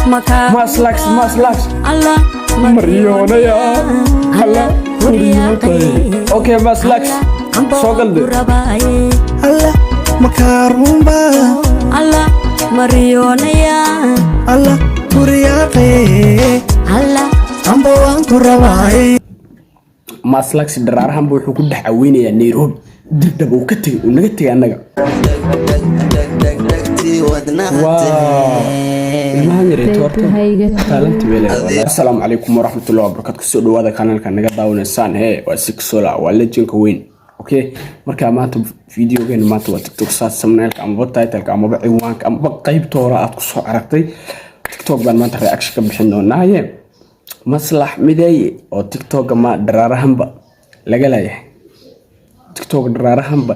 Maslax, Maslax. Alla. Maryoonaya, alla kuriyaaqay. Okay, Maslax, soo galde. Alla makaarumba. Alla maryoonaya. Alla kuriyaaqee. Alla. Amba waan ku rabaaye. Maslax dharaarahanba wuxuu ku dhex caweynayaa Nairobi. Dirdhab uu ka tegay, uu naga tegay annaga. Wow, ilmahan yareeto horta talent bay leedahay. Assalaamu calaykum waraxmatullahi wabarakaatu. Kusoo dhawaada kanaalka naga daawanaysaan. Hee, waa Sixola, waa legendka weyn. Okay, marka maanta videogeena maanta waa TikTok. Saas thumbnailka amaba titleka amaba ciwaanka amaba qaybta hore aad kusoo aragtay, TikTok baan maanta reaction ka bixin doonaaye. Maslax Mideeye oo TikToka ma dharaarahanba laga leeyahay, TikTok dharaarahanba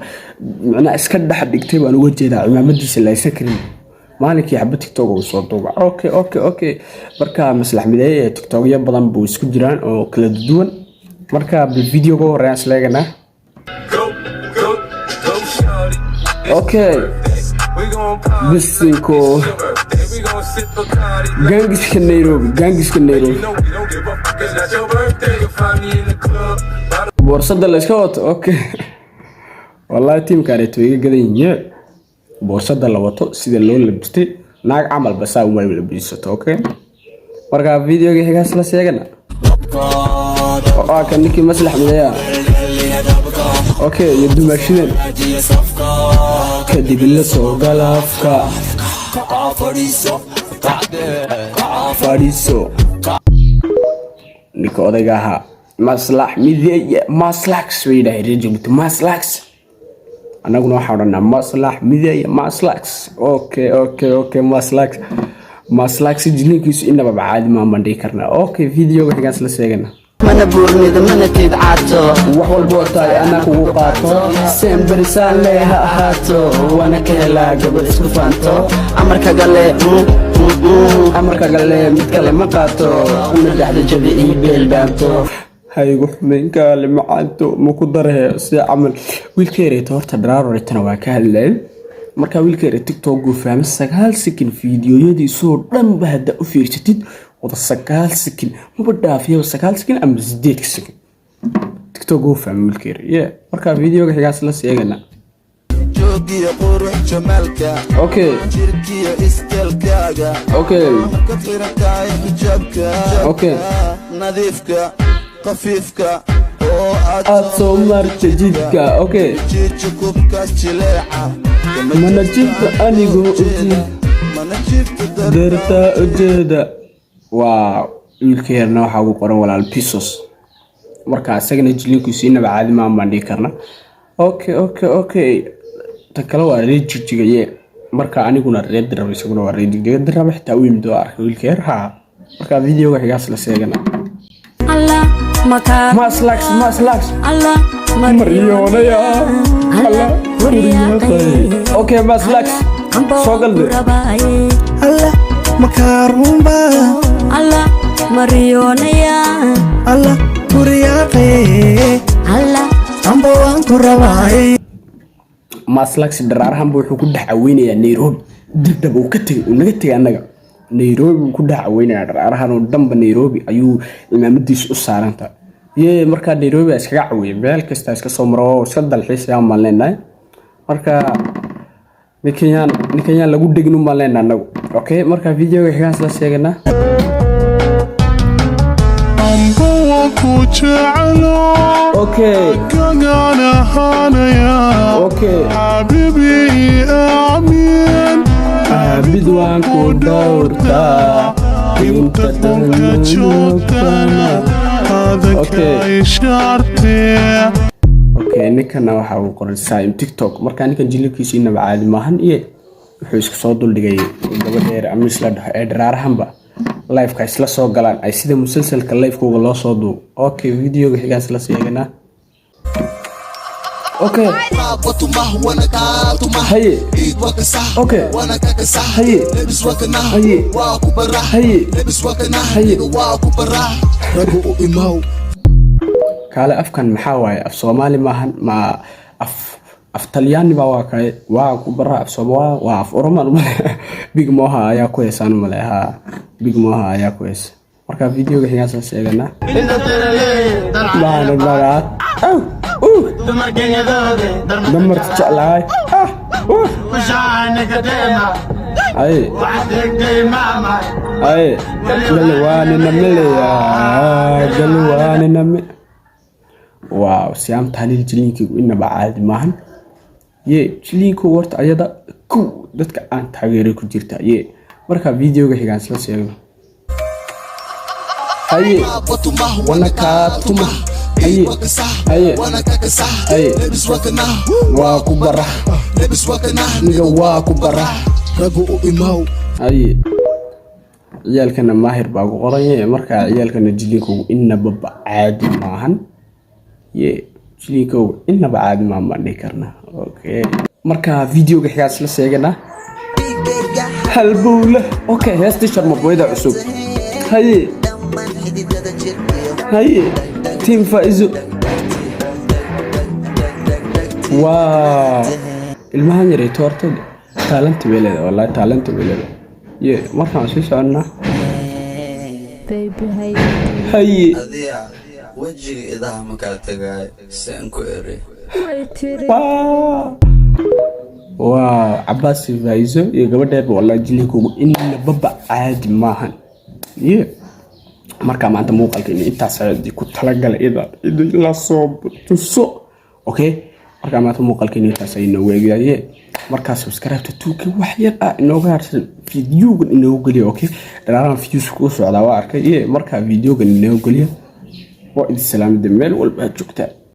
micnaha iska dhex dhigtay baan uga jeedaa. Cimaamadiisa laysan karin, maalinkii xaba TikTok uu soo duuba. Okay, marka Maslax Mideeye ee TikTokyo badan buu isku jiraan oo kala duwan. Marka bal videoga horeeyaan isleeganaa. Go, go, go, shorty. Okay. We gon' party. Bisinko. It's your birthday. We gon' sip Bacardi. Gangiska Nairobi, gangiska Nairobi. You know we don't give a fuck. It's not your birthday. You'll find me in the club. Bottle Boorsada la iska wato. Okay, wallahi tiimkaareeto iga gadan yihiin. Boorsada la wato, sida loo labistay, naag camal basaa uma labisato. Okay, marka videoga xigaas la sheegana waa kan ninkii Maslax Mideeya. Okay, iyo dumaashidan kadib la soo galaafka fadhiiso. Ninka odayga ahaa Maslax Mideeye, Maslax bay yidhahay reer Jabuuti, Maslax. Annaguna waxaan odhanaa Maslax Mideeye, Maslax. Okay, Maslax, Maslax jilinkiisu inaba caadi maan baan dhihi karnaa. Okay, videoga xigaas la sheegana. Mana buurnida, mana tidcaato. Wax walboo tahay anaa kugu qaato, semberisaan lee ha ahaato, waana ka helaa gabadh isku faanto. Amarkaga le. Amarka gale, mid kale ma qaato, una dhexda jabi iyo beeldhaanto, haygu xumayn, kaale macaanto ma ku darhe si camal. Wiilka yareeto horta dharaar horeetana waa ka hadlayay. Marka wiilka yare TikTok uu fahmay, 9 second fiidiyoyadiisoo dhan ba hadda u fiirsatid, wada 9 second maba dhaafiyaba, 9 second ama 8 second. TikTok uu fahmay wiilka yare, yeah. Marka videoga xigaas la seegana. Joogiyo qurux jamaalka. Okay. Jirkiyo istelkaaga. Okay. Markaad xiran tahay xijaabka. Okay. Nadiifka, khafiifka oo aad Aad soo marta jidka. Okay. Jiija kubkaas jileeca. Mana jirto anigoo ujeeda. Mana jirto. Dartaa ujeeda. Waa wiilka yarna waxaa ugu qoran walaal pisos. Marka isagana jilinkiisu inaba caadi maan baan dhihi karna. Okay, ta kale waa reer Jigjigaye. Marka aniguna reer Diraba, isaguna waa reer Jigjiga. Diraba xitaa u yimid oo arkay wiilka yar haa. Marka videoga xigaas la seegana. Alla makaa. Maslax, Maslax. Alla. Maryoonaya, alla kuriyaaqay. Okay, Maslax, soo galde. Alla makaarumba. Alla maryoonaya. Alla kuriyaaqee. Alla. Amba waan ku rabaaye. Maslax dharaarahanba wuxuu ku dhex caweynayaa Nairobi. Dirdhab uu ka tegay, uu naga tegay annaga. Nairobi buu ku dhex caweynayaa dharaarahan oo dhanba, Nairobi ayuu cimaamadiisu u saarantahay. Yee, markaa Nairobi iskaga caweeyay, meel kasta iska soo maro oo iska dalxiisayaan baan leenahay. Marka ninkanyaan lagu dhegin un baan leenahay annagu. Okay, marka videoga xigaas la sheeganaa. Amba waan ku jecelo. Okay. Kagaan ahaanaya. Okay. Xabibi, aamin. Abid waan ku dhowrtaa inta dhulka joogtana adanka. Ishaartee. Okay, ninkana waxa uu qoray Saim TikTok. Marka ninkan jilinkiisu inaba caadi maahan iyo wuxuu isku soo duldhigay gabadheer amiis la dhaho ee dharaarahanba liveka isla soo galaan, ay sida musalsalka livekooga loo soo duubo. Okay, videoga xigaas la seeganaa. Okay, haye. Okay, haye, haye, haye, haye. Kaale, afkan maxaa waaye? Af Soomaali maahan, ma af Af Talyaani baa waa kaye, waa ku bara af Soomaa, waa af Oromaan umale. Big Moha ayaa ku heesaan umale. Ha, Big Moha ayaa ku heesa. Marka videoga xigaasaan sheeganaa maana damarka jeclahay. Ah, ay ay, galwaanina meleya, galwaanina me. Wow, Siyaam Tahliil jiliinkaygu inaba caadi maahan. Ye, jiliinku horta ayada kow dadka aan taageeray ku jirta. Ye, marka videoga xigaan isla sheegno. Haye, wanakaatuma. Haye haye haye, waa ku bara niga, waa ku bara. Ragu u imaw. Haye, ciyaalkana Maahir baa ku qoranye. Markaa ciyaalkana jiliinkoogu inaba caadi maahan. Ye, jiliinkoogu inaba caadi maahan baan dhihi karnaa. Okay, marka videoga xigaa isla sheeganaa. Halbowle. Okay, heestii Sharmaboyda cusub. Haye haye, team Faizo. Waa ilmahan yarayto horta talent bay leedahay, wallahi talent bay leedahay. Ye, markaan sii soconnaa. Haye. Adiga wejiga idaha makaa tagaay seen ku eri. Waa Cabaas Faizo iyo gabadheerba. Wallahi jiliinkoogu inababa caadi maahan. Ye, markaa maanta muuqaalka in intaas ku talagalay ida idin la soo tuso. Okay, markaa maanta muuqaalka in intaas ay inoogu eegyaye. Markaa subscribe-ta tuuka wax yar ah inooga harsan, videogan inoogu geliya. Okay, dharaarahan views kuu socdaa waa arkay. Ye, markaa videogan inoogu geliya. Waa idin salaamida meel walba aad joogtaa.